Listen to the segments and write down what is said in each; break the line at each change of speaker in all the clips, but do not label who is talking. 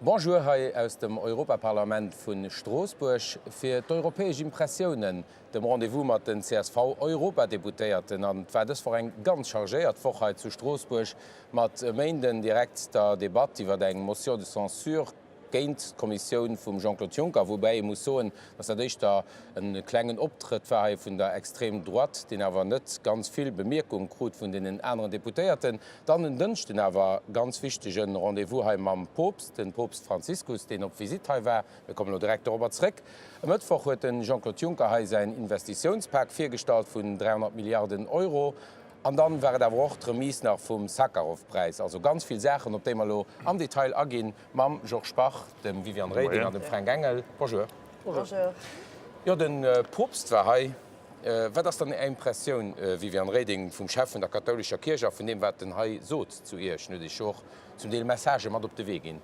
Bonjour hei aus dem Europaparlament vu Stroossbuerg fir d'europäesch Impressiounen, dem Rendez-vous mat den CSV-Europadeputéierten. An et war dës Woch eng ganz chargéiert Woch hei zu Stroossbuerg mat e Méinden direkt der Debatt iwwer eng Motion de censure géint d'Kommissioun vum Jean-Claude Juncker, woubäi ee muss soen, datt dat éischter e klengen Optrëtt war hei vun der Extrême droite, deen awer net ganz vill Bemierkung krut vun deenen aneren Deputéierten. Dann en Dënschden awer ganz wichtege Rendez-vous hei mam Poopst, de Poopst Franziskus, deen op Visitt hei war. Mir kommen elo direkt dorobber zréck. E Mëttwoch huet de Jean-Claude Juncker hei säin Investitiounspak virgestallt vun 300 Milliarden Euro. An dann war et awer och d'Remise nach vum Sakharov-Präis. Also ganz vill Saachen, op déi mer elo am Detail aginn mam Georges Bach, dem Viviane Reding an dem Fränk Engel. Bonjour.
Bonjour.
Jo, de Poopst war hei. Wat ass dann Är Impressioun, Viviane Reding, vum Chef vun der kathoulescher Kierch a vun deem, wat en hei sot zu Iech? En huet Iech jo och zum Deel Messagë mat op de Wee ginn.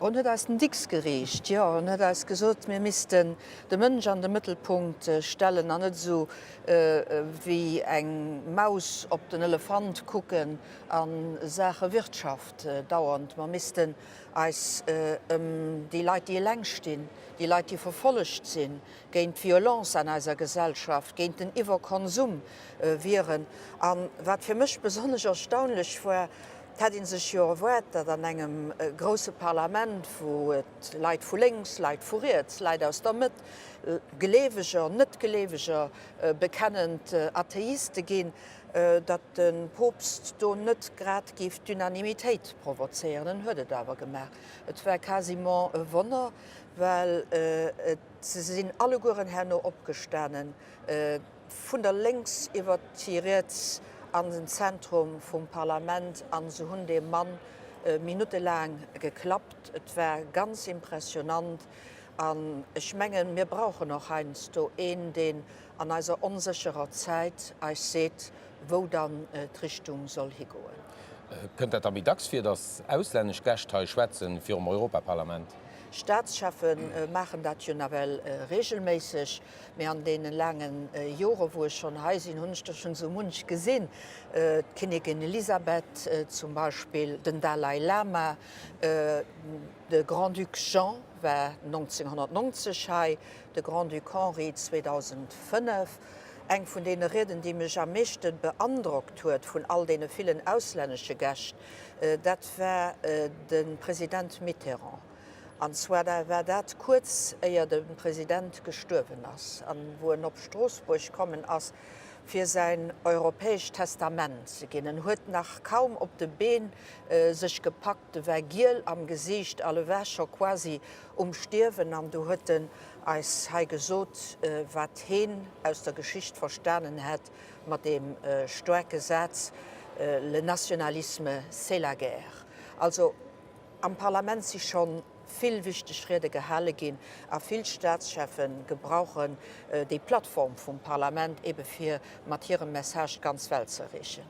En huet eis den Dicks gereecht, jo. En huet eis gesot, mir missten de Mënsch an de Mëttelpunkt stellen an net esou wéi eng Maus op den Elefant kucken a Saache Wirtschaft dauernd. Mer missten eis ëm déi Leit, déi eleng stinn, déi Leit, déi verfollegt sinn, géint d'Violence an eiser Gesellschaft, géint den Iwwerkonsum wieren. A wat fir mech besonnesch erstaunlech war, Et hätt ee sech jo erwaart, datt an engem grousse Parlament, wou et Leit vu lénks, Leit vu riets, Leit aus der Mëtt, Gleeweger, Net-Gleeweger, bekennend Atheiste ginn, datt de Poopst do net grad géif d'Unanimitéit provozéieren. En huet et awer gemaach. Et war quasiment e Wonner, well et sinn allegueren herno opgestanen, vun der lénks iwwert déi riets an den Zentrum vum Parlament an se hunn deem Mann minuttelaang geklappt. Et war ganz impressionant an ech mengen, mir brauchen och heiansdo een, deen an eiser onsécherer Zäit eis seet, wou dann d'Richtung soll higoen.
Kënnt dat da méi dacks vir, datt auslännesch Gäscht hei schwätzen virum Europaparlament?
Staatscheffe maachen dat jo nawell reegelméisseg. Mee an deene laange Jore wou ech schonn hei sinn, hunn ech der schonn esou munch gesinn, d'Kinnigin Elisabeth zum Beispill, den Dalai Lama, de Grand-Duc Jean war 1990 hei, de Grand-Duc Henri 2005. Eng vun deene Rieden, déi mech am meeschte beandrockt huet vun all deene villen auslännesche Gäscht, dat war de President Mitterrand. An zwar war dat kuerz éier de President gestuerwen ass, an wou en op Stroossbuerg kommen ass, fir säin europäescht Testament ze ginn. En huet nach kaum op de Been sech gepackt, e war giel am Gesiicht a e war scho quasi um Stierwen. An du huet en eis hei gesot, wat heen aus der Geschicht verstanen hätt mat deem staarke Saz, Le nationalisme, c'est la guerre. Also. Am Parlament si scho vill wichteg Riede gehale ginn a vill Staatscheffe gebrauchen déi Plattform vum Parlament ebe fir mat hirem Message d'ganz Welt ze erreechen.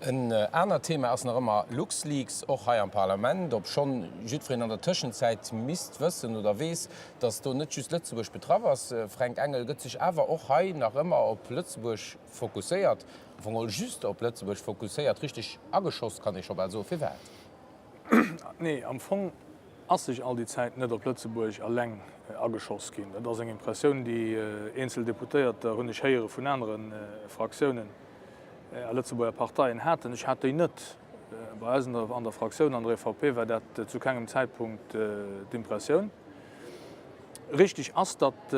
En anert Thema ass nach ëmmer LuxLeaks, och hei am Parlament, obschonn jiddwereen an der Tëschenzäit misst wëssen oder weess, datt do net just Lëtzebuerg betraff ass. Fränk Engel, Gëtt sech awer och hei nach ëmmer op Lëtzebuerg fokusséiert, am Fong geholl just op Lëtzebuerg fokusséiert, richteg ageschoss kann ee scho bal soen. Firwat?
Nee, am Fong ass sech all déi Zäit net op Lëtzebuerg eleng ageschoss ginn. Dat ass eng Impressioun, déi eenzel Deputéierter, hunn ech héiere vun anere Fraktiounen a Lëtzebuerger Parteien, haten. Ech hat déi net. Bei eis an der Fraktioun, an der EVP, war dat zu kengem Zäitpunkt d'Impressioun. Richtig ass, datt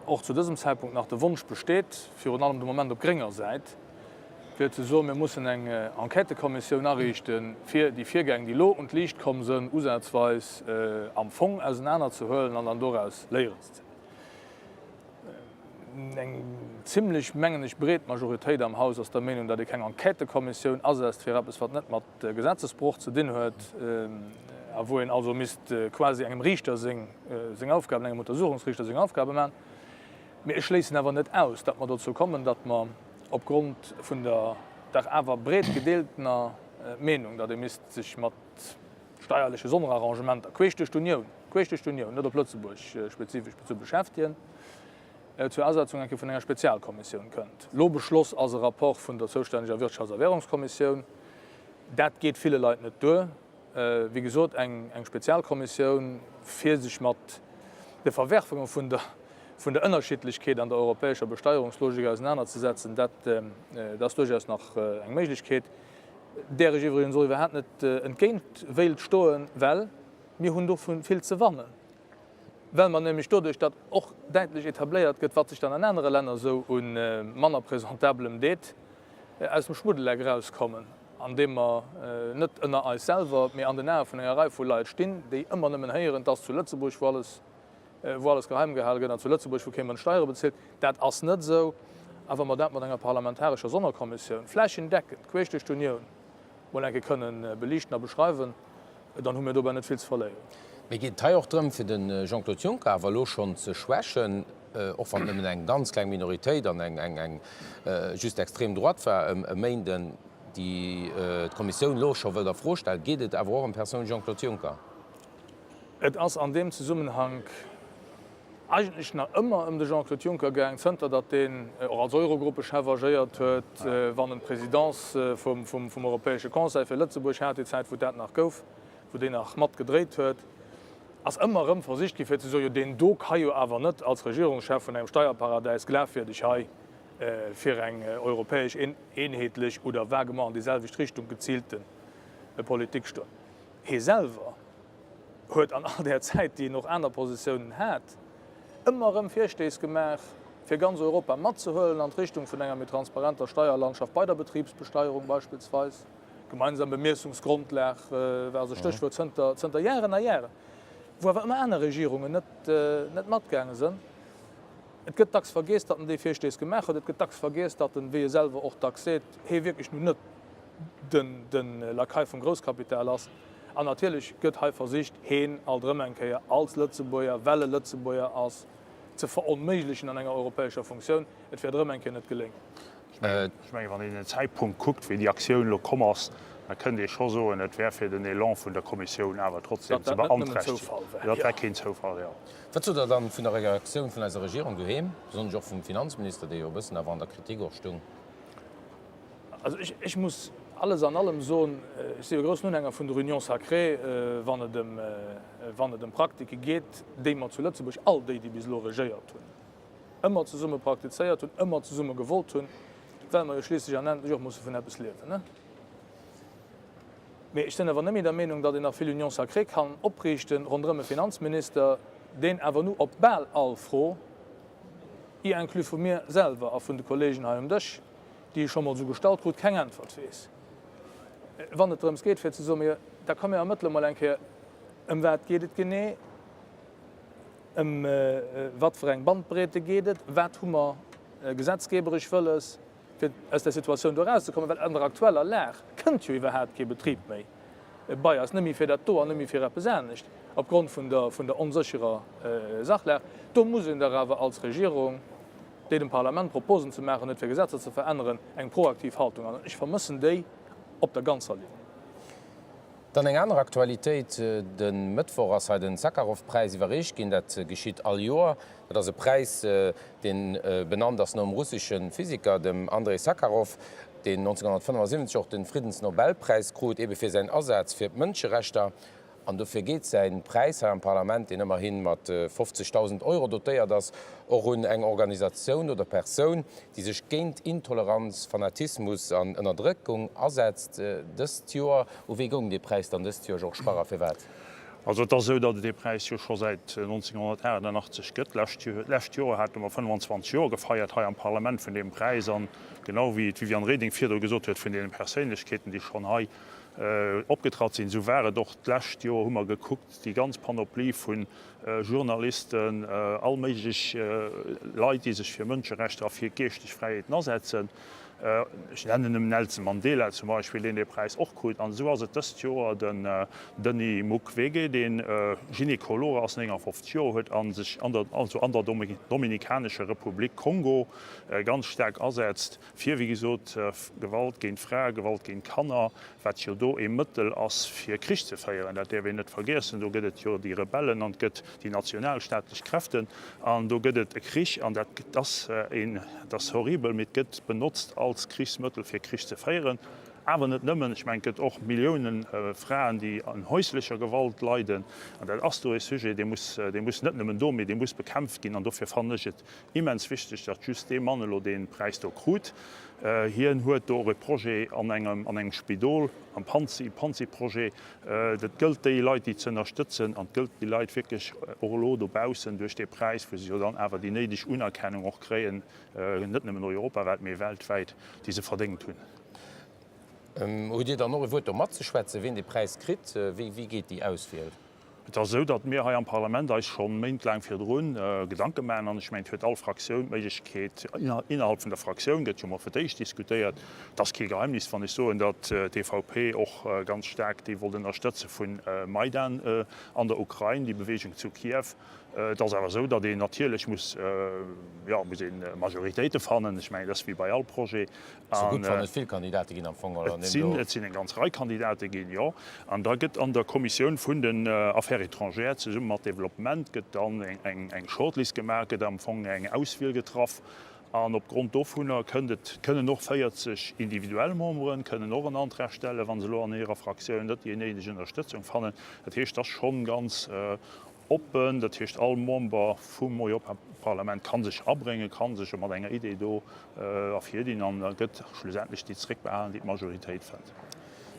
och zu dësem Zäitpunkt nach de Wonsch besteet, virun allem de Moment op grénger Säit, fir ze soen, mir mussen eng Enquêtëkommissioun ariichten, fir déi Virgäng, déi elo un d'Liicht komm sënn, usazweis am Fong ausenanerzehuelen an dann doraus Léieren ze zéien. Eng zimlech, mengen ech, breet Majoritéit am Haus ass der Meenung, datt ee keng Enquêtëkommissioun asetzt fir eppes, wat net mat Gesetzesbroch ze dinn huet a wou een also misst quasi engem Riichter seng Aufgaben, engem Untersuchungsriichter seng Aufgabe maachen. Mee ech schléissen awer net aus, datt mer dozou kommen, datt mer opgrond vun der dach awer breet gedeeltener Meenung, datt ee misst sech mat steierleche Sonnerarrangementer queesch duerch d'Unioun, queesch duerch d'Unioun, net op Lëtzebuerg spezifesch bezu beschäftegen, zur Asetzung eng Kéier vun enger Spezialkommissioun kënnt. Elo beschloss ass e Rapport vun der zoustänneger Wirtschafts a Währungskommissioun. Dat geet ville Leit net duer. Wéi gesot, eng Spezialkommissioun, fir sech mat de Verwerfunge vun der vun der Ënnerschiddlechkeet an der europäescher Besteierungslogik ausenanerzesetzen, dat ass duerchaus nach eng Méiglechkeet, där ech iwwregens och iwwerhaapt net entgéint wéilt stoen, well mir hunn dovu vill ze wannen, well mer nämlech doduerch, datt och däitlech etabléiert gëtt, wat sech dann an anere Länner esou u manner presentabelem deet, aus dem Schmuddeleck erauskommen, andeem mer net ënner eis selwer, mee an den Ae vun enger Rei vu Leit stinn, déi ëmmer nëmmen héieren, 't ass zu Lëtzebuerg, wou alles wou alles geheim gehale gëtt, an zu Lëtzebuerg, wou kee Mënsch Steiere bezilt. Dat ass net esou. A wa mer dat mat enger parlamentarescher Sonnerkommissioun flächendeckend queesch duerch d'Unioun mol eng Kéier kënnen beliichten a beschreiwen, dann hu mir dobäi net vill ze verléieren.
Mee geet et hei och drëm, fir de Jean-Claude Juncker awer elo schonn ze schwächen, och wann et nëmmen eng ganz kleng Minoritéit an eng just extrême droite war e Méinden, déi d'Kommissioun elo scho wëllt a Fro stellen? Geet et awer och ëm d'Persoun Jean-Claude Juncker?
Et ass an deem Zesummenhank eigentlech nach ëmmer ëm de Jean-Claude Juncker gaang, zënter datt deen och als Eurogruppechef agéiert huet, wann en d'Presidence vum Europäesche Conseil fir Lëtzebuerg hat, déi Zäit wou dat nach gouf, wou deen nach mat gedréit huet, ass ëmmer erëm versicht gi fir ze soen, jo deen do ka jo awer net als Regierungschef vun engem Steierparadäis glafwierdeg hei fir eng europäesch eenheetlech oder vaguement an déi selwecht Richtung geziilte Politik stoen. Hie selwer huet an all där Zäit, déi en och aner Positiounen hat, ëmmer erëm Virstéiss gemaach, fir ganz Europa matzehuelen an d'Richtung vun enger méi transparenter Steierlandschaft bei der Betribsbesteierung beispillsweis. Gemeinsam Bemiessungsgrondlag war esou e Stéchwuert zënter, zënter Jaren a Jaren, wou awer ëmmer aner Regierungen net, net matgaange sënn. Et gëtt dacks vergiess, datt en déi Virstéiss gemaach huet. Et gëtt dacks vergiess, datt en, wéi e selwer och dacks seet, hee wierklech nun net de Lakai vum Grousskapital ass. An natierlech gëtt hei versicht, heen alt erëm eng Kéier als Lëtzebuerger, well e Lëtzebuerger ass, ze veronméiglechen an enger europäescher Funktioun. Et wäert erëm eng Kéier net geléngen.
Ech mengen, wann een den Zäitpunkt kuckt, wéi déi Aktioun elo komm ass, da kënnt ee scho soen, et wär fir den Elan vun der Kommissioun awer trotzdem ze beanträchtegen. Dat war keen Zoufall, jo.
Wat sot Der dann vun der Reaktioun vun eiser Regierung doheem, besonnesch och vum Finanzminister, dee jo e bëssen awer an der Kritik och stung?
Also ech muss alles an allem soen, ech si jo e groussen Unhänger vun der Union sacrée, wann et ëm, wann et ëm Praktike geet, déi mer zu Lëtzebuerg, all déi, déi bis elo regéiert hunn, ëmmer zesumme praktizéiert hunn, ëmmer zesumme gewollt hunn, well mer jo schliisslech an endlech och musse vun eppes liewen. Mee ech sinn awer net méi der Meenung, datt een nach vill Union sacrée kann opriichten ronderëm e Finanzminister, deen awer nu op bal all Fro, y inclus vu mir selwer a vun de Kollegen hei um Dësch, déi ech scho mol esou gestallt krut, keng Äntwert weess. Wann et drëms geet fir ze soen, Mee da komm mir ermëttele mol eng Kéier, ëm wat geet et genee, ëm wat fir eng Bandbreete geet et, wat hu mer gesetzgeberesch wëlles, fir aus där Situatioun do erauszekommen, well an der aktueller Lag kënnt jo iwwerhaapt kee Betrib méi bei eis, net méi fir dat do an net méi fir eppes anescht, opgrond vun der vun der onsécherer Sachlag. Do muss een dach awer als Regierung, déi dem Parlament Proposen ze maachen huet, fir Gesetzer ze veränneren, eng proaktiv Haltung an ech vermëssen déi op der ganzer Linn.
Dann eng aner Aktualitéit, De Mëttwoch ass hei den Sakharov-Präis iwwerreecht ginn. Dat geschitt all Joer. Dat ass e Präis, deen benannt ass nom russesche Physiker, dem Andrei Sakharov, deen 1975 och de Friddensnobelpräis krut, ebe fir säin Asaz fir d'Mënscherechter. An dofir geet säi Präis hei am Parlament, deen ëmmerhi mat 50.000 Euro dotéiert ass, och un eng Organisatioun oder Persoun, déi sech géint Intoleranz, Fanatismus an Ënnerdrëckung asetzt. Dëst Joer, u wee goung dee Präis dann dëst Joer, Georges Bach, a firwat?
Also et ass esou, datt et dee Präis jo scho säit 1988 gëtt. D'lescht Joer hate mer 25 Joer gefeiert hei am Parlament vun deem Präis. An genau wéi d'Viviane Reding virdru gesot huet, vun deene Perséinlechkeeten, déi schonn hei opgetratt sinn, esou war et och d'lescht Joer, hu mer gekuckt, déi ganz Panoplie vu Journalisten, all méiglech Leit, déi sech fir Mënscherechter a fir geeschteg Fräiheeten asetzen. Ech nennen nëmmen Nelson Mandela zum Beispill, deen dee Präis och krut. An esou ass et dëst Joer den Denis Mukwege, dee Gynekolog ass, 59 Joer huet a sech an der, also an der Dominikanescher Republik Kongo ganz staark asetzt, Fir, wéi gesot, Gewalt géint Frae, Gewalt géint Kanner, wat jo do ee Mëttel ass, fir Krich ze féieren, dat däerf een net vergiessen. Do gëtt et jo déi Rebellen an et gëtt déi nationalstaatlech Kräften an do gëtt et e Krich an dat ass een, et ass horribel, mee et gëtt benotzt als Krichsmëttel, fir Krich ze féieren. Awer net nëmmen, ech mengen, et gëtt och Millioune Fraen, déi un häuslecher Gewalt leiden. An dat ass do e Sujet, dee muss, dee muss net nëmmen do, mee dee muss bekämpft ginn. An dofir fannen ech et immens wichteg, datt just dee Mann elo dee Präis do krut. Hien huet do och e Projet an engem, an engem Spidol, am Panzi, Panzi-Projet. Et gëllt déi Leit, déi ze ënnerstëtzen an et gëllt déi Leit wierklech och elo dobaussen duerch dee Präis, wou se jo dann awer déi néideg Unerkennung och kréien, net nëmmen europawäit, mee weltwäit, déi se verdéngt hunn.
Hutt Dir dann och e Wuert do matzeschwätzen, wien dee Präis kritt? Wéi geet déi Auswiel?
Et ass esou, datt mir hei am Parlament eis scho méintlaang virdru Gedanke maachen. An ech mengen, et huet all Fraktioun d'Méiglechkeet, innerhalb vun der Fraktioun gëtt jo mol fir d'éischt diskutéiert. Et ass kee Geheimnis, wann ech soen, datt d'EVP och ganz staark déi wollt ënnerstëtze vun Maidan an der Ukrain, déi Bewegung zu Kiew. Et ass awer esou, datt een natierlech muss, jo, muss ee Majoritéite fannen. Ech mengen, dat ass wéi bei all Projet.
Ass jo gutt, wann et vill Kandidate ginn am Fong, oder?
Et sinn, et sinn eng ganz Rei Kandidate ginn, jo. An da gëtt an der Kommissioun vun den Affaires étrangères zesumme mat Développement gëtt dann eng, eng Shortlist gemaach, gëtt am Fong eng Auswiel getraff. An opgrond dovunner kënnt et, kënnen och 40 individuell Memberen kënnen och en Antrag stellen, wa se elo an hirer Fraktioun net déi néideg Ënnerstëtzung fannen. Dat heescht, et ass schonn ganz Oppen, dat heescht all Member vum Europaparlament ka sech abréngen, ka sech mat enger Idee do ervirdinn an da gëtt schlussendlech déi zréckbehalen, déi d'Majoritéit fënnt.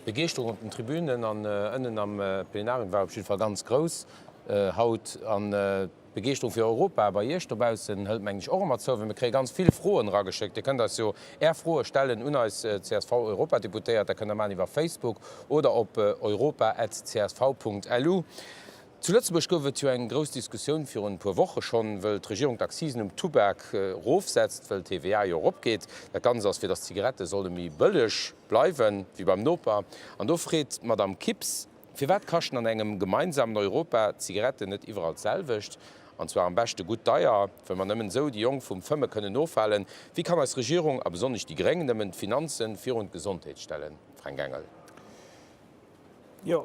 D'Begeeschterung op den Tribünen an ënnen am Plenarium war op jidde Fall ganz grouss haut. An d'Begeeschterung fir Europa bei Iech dobaussen hëlt mengen ech och ëmmer zou, well mir kréie ganz vill Froen erageschéckt. Dir kënnt eis jo Är Froe stellen un eis CSV-Europadeputéiert. Dat kënnt Der maachen iwwer Facebook oder op europa@csv.lu. Zu Lëtzebuerg gouf et jo eng grouss Diskussioun virun e puer Woche schonn, wëll d'Regierung d'Accisen um Tubak erofsetzt, wëll d'TVA jo eropgeet. Dat Ganzt ass fir datt d'Zigarette solle méi bëlleg bleiwen, wéi beim Noper. An do freet d'Madame Kipps, Firwat kaschten an engem gemeinsamen Europa d'Zigaretten net iwwerall d'selwecht, an zwar am beschte gutt deier, wëll mer nëmmen esou déi Jonk vum Fëmme kënnen ofhalen? Wéi kann eis Regierung, a besonnesch déi Gréng, nëmmen d'Finanzen virun d'Gesondheet stellen? Fränk Engel.
Jo.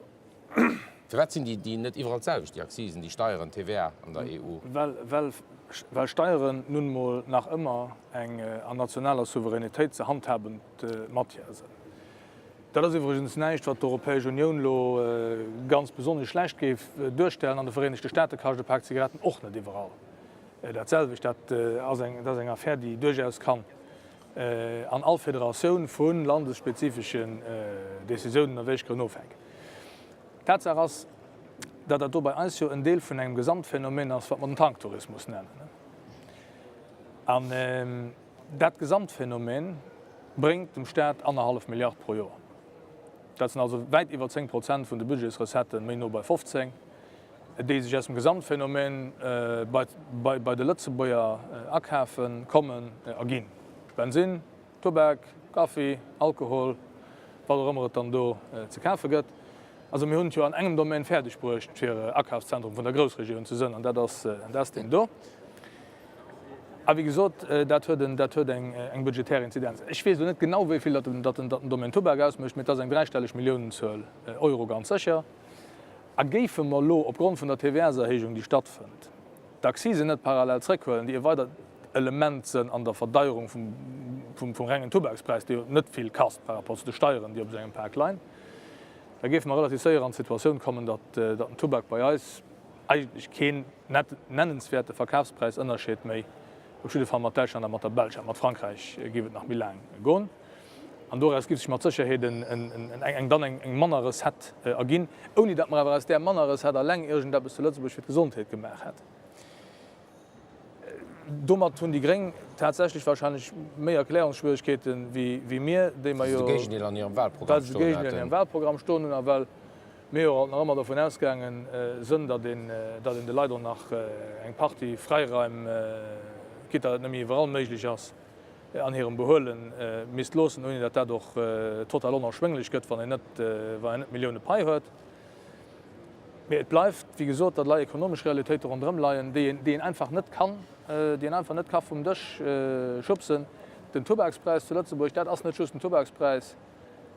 Firwat sinn déi net iwwerall d'selwecht, déi Accisen, déi Steieren, TVA an der EU?
Well, well, well Steieren nun emol nach ëmmer eng an nationaler Souveränitéit ze handhabend Matière sinn. Dat ass iwwregens näischt, wat d'Europäesch Unioun elo ganz besonnesch schlecht géif duerstellen. An de Vereenegte Staate kascht e Pak Zigaretten och net iwwerall dat selwecht. Dat ass eng, dat ass eng Affär, déi duerchaus kann an all Federatioun vu landesspezifeschen Décisiounen a Wéichgrënn ofhänken. Tatsaach ass, datt dat do bei eis jo en Deel vun engem Gesamtphänomen ass, wat mer den Tanktourismus nennen. An dat Gesamtphänomen bréngt dem Staat annerhallef Milliard pro Joer. Dat sinn also wäit iwwer 10 Prozent vun de Budgetsrecetten, méi no bei 15. déi sech aus dem Gesamtphänomen bei de Lëtzebuerger akafen, kommen, erginn. Bensinn, Tubak, Kaffi, Alkohol, wat och ëmmer et dann do ze kafe gëtt. Also mir hunn et jo an engem Domaine fäerdeg bruecht, fir Akafszentrum vun der Groussregioun ze sënn, an dat ass deen do. A wéi gesot, dat huet eng budgetär Inzidenz. Ech weess elo net genau, wéi vill datt den Domaine Tubak ausmécht, mee et ass eng dräistelleg Milliounenzuel Euro ganz sécher. A géife mer elo opgrond vun der TVA-serhéijung, déi stattfënnt, d'Accisen net parallel zrëckhuelen, déi e weidert Element sënn an der Verdeierung vum rengen Tubakspräis, dee jo net vill kascht par rapport zu de Steieren, déi op esou engem Pak leien, da géife mer relativ séier an d'Situatioun kommen, datt den Tubak bei eis eigentlech keen nennenswäerte Verkafspräisënnerscheed méi, op jidde Fall mat Däitschland a mat der Belsch a mat Frankräich géif et nach méi laang goen. An doraus géif sech mat Sécherheet eng dann eng manner Recette erginn, ouni datt mer awer aus där manner Recette alleng iergendeppes zu Lëtzebuerg fir d'Gesondheet gemaach hätten. Domat hunn déi Gréng tatsächlech wahrscheinlech méi Erklärungsschwierigkeete wéi mir, déi mer jo,
Well se de Géigendeel an hirem Wahlprogramm
well se de Géigendeel an hirem Wahlprogramm stoen hunn a well mir jo alt nach ëmmer dovun ausgaange sënn, datt een, datt een de Leit och nach eng Partie Fräiraim, quitte datt et net méi iwwerall méiglech ass, an hirem Behuele misst loossen, ouni datt dat och total onerschwénglech gëtt, wann een net, wann een net Millioune Pai huet. Mee et bleift, wéi gesot, datt lei ekonomesch Realitéite ronderëm leien, déi een, déi een einfach net kann, déi een einfach net ka vum Dësch schubsen. Den Tubakspräis zu Lëtzebuerg, dat ass net just den Tubakspräis,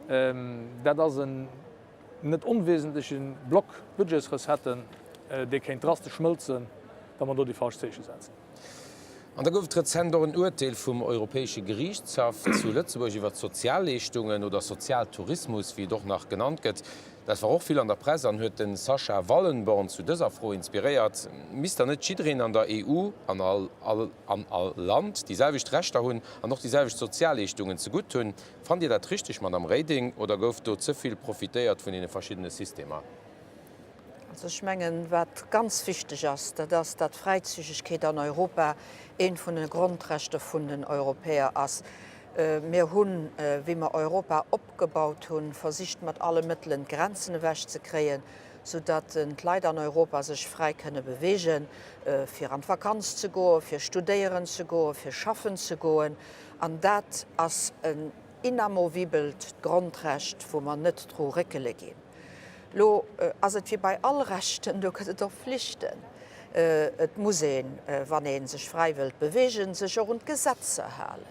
dat ass en net onwesentleche Block Budgetsrecetten, dee kéint drastesch schmëlzen, wa mer do déi falsch Zeeche setzen.
An da gouf et rezent och en Urteel vum Europäesche Geriichtshaff zu Lëtzebuerg iwwer d'Sozialleeschtungen oder Sozialtourismus, wéi et och nach genannt gëtt. Dat war och vill an der Press an huet de Sacha Wallenborn zu dëser Fro inspiréiert, Misst dann net jiddereen an der EU an all an all Land déi selwecht Rechter hunn an och déi selwecht Sozialleeschtungen zegutt hunn? Fannt Dir dat richteg, Madamm Reding, oder gouf do ze vill profitéiert vun deene verschiddene Systemer?
Also ech mengen, wat ganz wichteg ass, dat ass, datt Fräizügegkeet an Europa eent vun de Grondrechter vun den Europäer ass. Mir hunn, wéi mer Europa opgebaut hunn, versicht mat alle Mëttelen d'Grenzen ewechzekréien, soudatt d'Leit an Europa sech fräi kënne bewegen, fir an d'Vakanz ze goen, fir studéieren ze goen, fir schaffen ze goen. An dat ass en inamovibelt Grondrecht, wou mer net dru réckele ginn. Lo ass et wéi bei all Rechten, do gëtt et och Flichten. Et muss een, wann ee sech fräi wëllt beweegen, sech och un d'Gesetzer halen.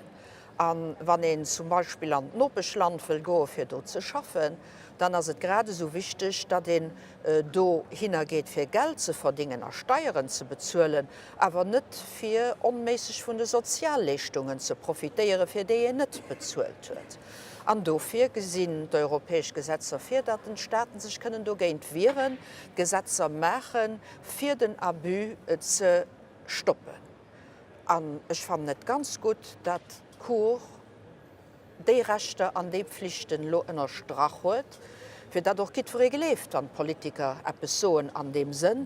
A wann een zum Beispill an d'Nopeschland wëll goe fir do ze schaffen, dann ass et grad esou wichteg, datt een dohinner geet fir Geld ze verdingen a Steieren ze bezuelen, awer net fir onméisseg vun de Sozialleeschtungen ze profitéieren, fir déi een net bezuelt huet. An dofir gesinn d'europäesch Gesetzer vir, datt den d'Staaten sech kënnen dogéint wieren, Gesetzer maachen, fir den Abus ze stoppen. An ech fannen et ganz gutt, datt d'Cour déi Rechter an déi Pflichten elo ënnerstrach huet, fir datt och jiddweree gleeft, wann d'Politiker eppes soen an deem Sënn,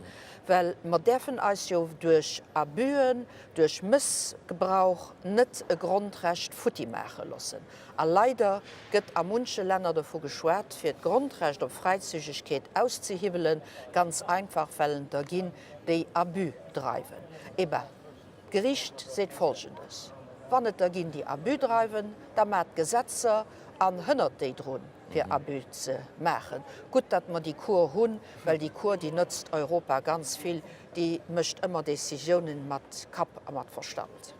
well mer däerfen eis jo duerch Abusen, duerch Mëssgebrauch net e Grondrecht futti maache loossen. A leider gëtt a munche Länner dovu geschwat, fir d'Grondrecht op Fräizügegkeet auszehiwwelen, ganz einfach well en der ginn, déi Abus dreiwen. Eh ben, d'Gericht seet Folgendes, Wann et der ginn, déi Abus dreiwen, da maacht Gesetzer an hënnert déi drun, fir Abus ze maachen. Gutt, datt mer déi Cour hunn, well déi Cour, déi nëtzt Europa ganz vill. Déi mécht ëmmer Décisiounen mat Kapp a mat Verstand.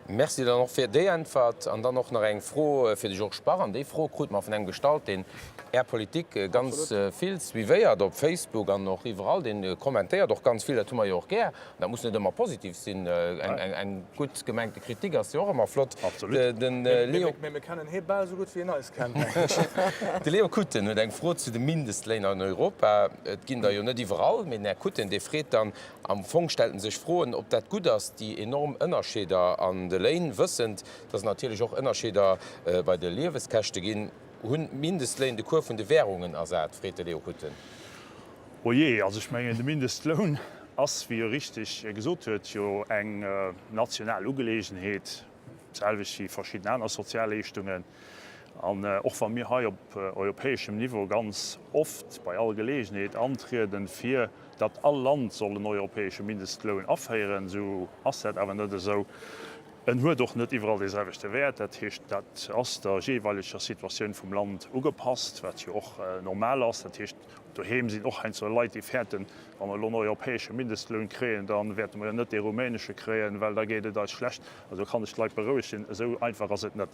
Merci dann och fir déi Äntwert. An dann och nach eng Fro fir de Georges Bach. An déi Fro krute mer vun engem gestallt, deen Är Politik ganz vill suivéiert op Facebook an och iwwerall. Dee kommentéiert och ganz vill. Dat hu mer jo och gär. An dat muss net ëmmer positiv sinn. Eng gutt gemengte Kritik ass jo och ëmmer flott.
De Leo. Mä mir kennen hie bal esou gutt, wéi en eis kennt, mengen ech.
De Leo Kutten huet eng Fro zu de Mindestléin an Europa. Et ginn der jo net iwwerall, mee den Här Kutten, dee freet dann, am Fong stellt en sech Froen, ob dat gutt ass, déi enorm Ënnerscheeder an de Léin, wëssend, dass et natierlech och Ënnerscheeder bei de Lieweskäschte ginn. Hunn d'Mindestléin de Cours vun de Währungen ersat, freet de Leo Kutten.
O jee, also ech mengen, de Mindestloun ass, wéi e richteg gesot huet, jo eng national Ugeleegenheet, d'selwecht wéi verschidden aner Sozialleeschtungen. An och wa mir hei op europäeschem Niveau ganz oft bei all Geleegenheet antrieden, fir datt all Land soll en europäesche Mindestloun aféieren, esou ass dat awer net esou. En huet och net iwwerall dee selwechte Wäert. Dat heescht, dat ass der jeeweileger Situatioun vum Land ugepasst, wat jo och normal ass. Dat heescht, doheem sinn och heiansdo Leit, déi fäerten, wa mer elo en europäesche Mindestloun kréien, da wäerte mer jo net dee rumänesche kréien, well da geet et eis schlecht. Also kann ech d'Leit berouegen, esou einfach ass et net.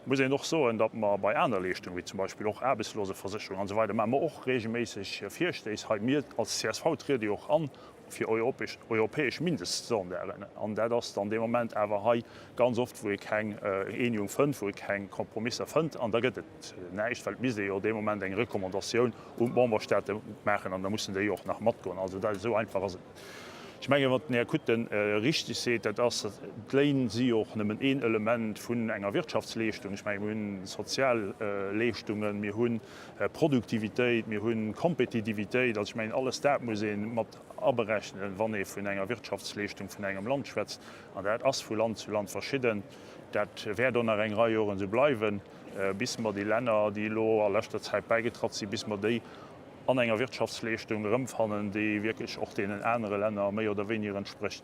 Et muss een och soen, datt mer bei aner Leeschtungen, wéi zum Beispill och Aarbechtsloseversécherung an esou weider, maache mer och regelméisseg Virstéiss hei. Mir als csv triede jo och an fir europäesch Mindeststandarden. An dat ass dann dee Moment awer hei ganz oft, wou ee keng Eenegung fënnt, wou ee keng Kompromisser fënnt. An da gëtt et näischt, well et misst ee jo dee Moment eng Recommandatioun un d'Memberstaate maachen an da mussen déi jo och nach matgoen. Also dat, esou einfach ass et net. Ech mengen, wat den Här Kutten richtig seet, dat ass, d'Léin si jo och nëmmen een Element vun enger Wirtschaftsleeschtung. Ech mengen, mir hunn Sozialleeschtungen, mir hu Produktivitéit, mir hu Kompetitivitéit. Also ech mengen, alles dat muss ee mat aberechnen, wann ee vun enger Wirtschaftsleeschtung vun engem Land schwätzt. An dat ass vu Land zu Land verschidden. Dat wäert och nach eng Rei Joren esou bleiwen, bis mer déi Länner, déi elo a leschter Zäit bäigetratt sinn, bis mer déi an enger Wirtschaftsleeschtung erëmfannen, déi wierklech och deenen anere Länner méi oder wéiniger entsprécht.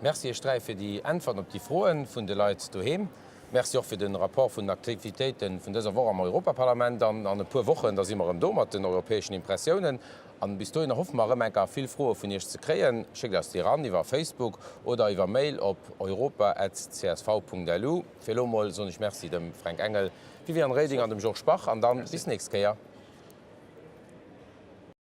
Merci Iech 3 fir déi Äntwerten op déi Froen vun de Leit doheem. Merci och fir de Rapport vun den Aktivitéiten vun dëser Woch am Europaparlament. An an e puer Wochen, da si mer erëm do mat den europäeschen Impressiounen. An bis dohinner hoffe mer erëm enker vill Froe vun Iech ze kréien. Schéckt eis déi eran iwwer Facebook oder iwwer Mail op europa@csv.lu. Fir elo mol soen ech Merci dem Fränk Engel, Viviane Reding an dem Georges Bach an dann bis nächst Kéier.